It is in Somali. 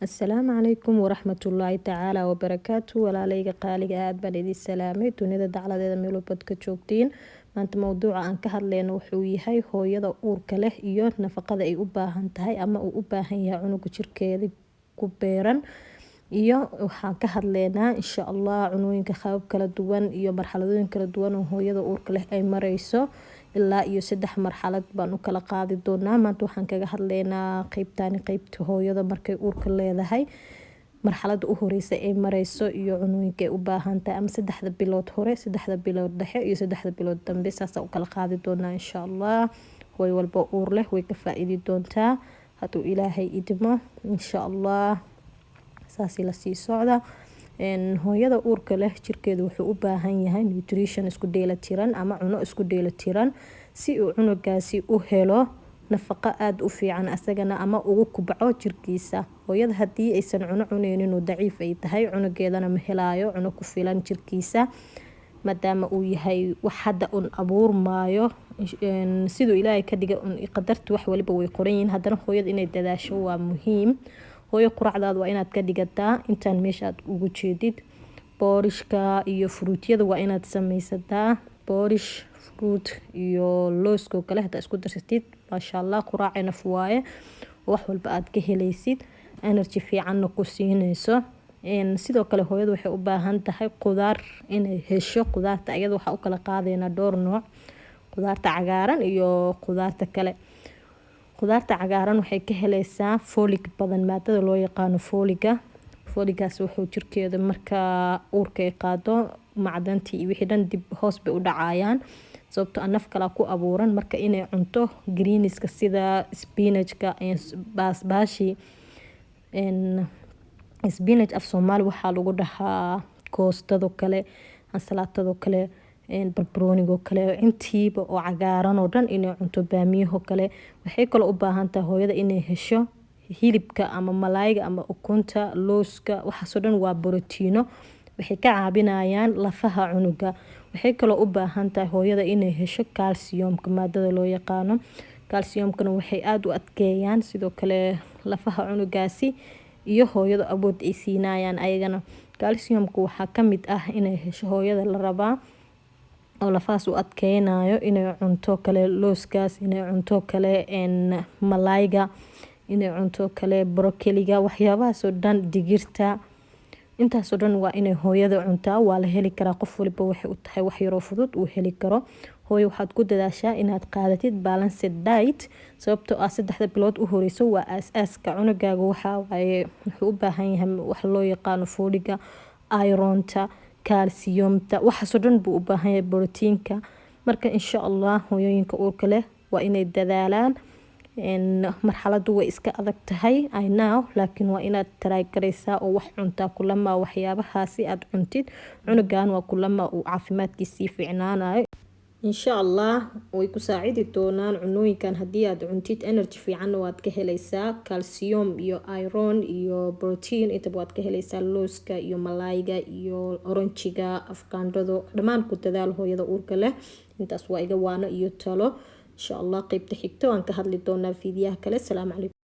Asalaamu calaykum waraxmatullaahi tacaala wabarakaatu. Walaalayga qaaliga, aad baan idin salaamay dunida dacladeeda meel walbaad ka joogtiin. Maanta mowduuca aan ka hadleyno wuxuu yahay hooyada uurka leh iyo nafaqada ay u baahan tahay ama uu u baahan yahay cunuga jirkeeda ku beeran. Iyo waxaan ka hadleynaa, insha Allah, cunooyinka qaabab kala duwan iyo marxaladooyin kala duwan oo hooyada uurka leh ay mareyso. Ilaa iyo saddex marxalad baan u kala qaadi doonaa. Maanta waxaan kaga hadleynaa qeybtani, qeybta hooyada markay uurka leedahay, marxalada u horeysa ay mareyso iyo cunooyinka ay u baahan tahay, ama 3da bilood hore, 3da bilood dhexe iyo 3da bilood dambe. Saasa u kala qaadi doonaa, insha Allah. Hooyo walba uur leh way ka faa-iidi doontaa hadduu Ilaahay idmo, insha Allah. Saasi lasii socda. Hooyada uurka leh jirkeedu wuxuu u baahan yahay nutrition isku dheelatiran ama cuno isku dheelatiran, si uu cunugaasi u helo nafaqo aada u fiican asagana ama ugu kubco jirkiisa. Hooyada haddii aysan cuno cuneynin oo daciif ay tahay, cunugeedana ma helaayo cuno ku filan jirkiisa, maadaama uu yahay wax hadda un abuurmaayo. Siduu Ilaahay ka dhiga un qadarta, wax waliba way qoran yihiin, haddana hooyada inay dadaasho waa muhiim. Hooyo, quraacdaada waa inaad ka dhigataa intaan meesha aad ugu jeedid. Boorishka iyo fruityada waa inaad sameysataa. Boorish, fruit iyo looskoo kale hadaa isku darsatid, maasha Allah, quraac enough waaye. Wax walba aad ka heleysid, energy fiicanna ku siineyso. Sidoo kale hooyada waxay u baahan tahay qudaar inay hesho. Qudaarta ayada waxaa u kala qaadeynaa dhowr nooc: qudaarta cagaaran iyo qudaarta kale. Qudaarta cagaaran waxay ka heleysaa folic badan, maadada loo yaqaano folicga. Folicgaas wuxuu jirkeeda markaa uurka ay qaado, macdantii iyo wixii dhan dib hoos bay u dhacayaan, sababtoo ah naf kalaa ku abuuran. Marka inay cunto greenska sida spinachka, baashii spinach, af Soomaali waxaa lagu dhahaa koostado kale, ansalaatado kale, barbaroonigoo kale, intiiba oo cagaaran oo dhan inay cunto, baamiyahoo kale. Waxay kaloo u baahan tahay hooyada inay hesho hilibka ama malaayga ama ukunta, looska. Waxaasoo dhan waa borotiino, waxay ka caawinayaan lafaha cunuga. Waxay kaloo u baahan tahay hooyada inay hesho calciumka, maadada loo yaqaano calciumkana. Waxay aada u adkeeyaan sidoo kale lafaha cunugaasi iyo hooyada, awood ay siinayaan ayagana. Calciumka waxaa kamid ah inay hesho hooyada la rabaa oo lafahaas u adkeynayo, inay cunto kale looskaas, inay cunto kale malaayga, inay cunto kale broccoliga, waxyaabahaasoo dhan, digirta, intaasoo dhan waa inay hooyada cuntaa. Waa la heli karaa, qof waliba waxay u tahay wax yaroo fudud uu heli karo. Hooyo, waxaad ku dadaashaa inaad qaadatid balanced diet, sababtoo ah 3da bilood u horeyso waa aas-aaska cunugaaga. Waxaa waaye wuxuu u baahan yahay wax loo yaqaano folicga, ironta, calciumta, waxaasoo dhan buu u baahan yahay, borotiinka. Marka, insha Allah, hooyooyinka uurka leh waa inay dadaalaan. Marxaladu way iska adag tahay, I know, laakiin waa inaad try garaysaa oo wax cuntaa. Kulamaa waxyaabahaasi aad cuntid, cunugan waa kulamaa uu caafimaadkiisii fiicnaanayo, insha Allah. Way ku saacidi doonaan cunooyinkan haddii aad cuntid. Energy fiicanna waad ka heleysaa, calcium iyo iron iyo protein intaba waad ka heleysaa. Looska iyo malaayga iyo oranjiga, afkaandhado, dhammaan ku dadaal, hooyada uurka leh. Intaas waa iga waano iyo talo. Insha Allah, qeybta xigto aan ka hadli doonaa fiidiyaha kale. Asalaamu calaykum.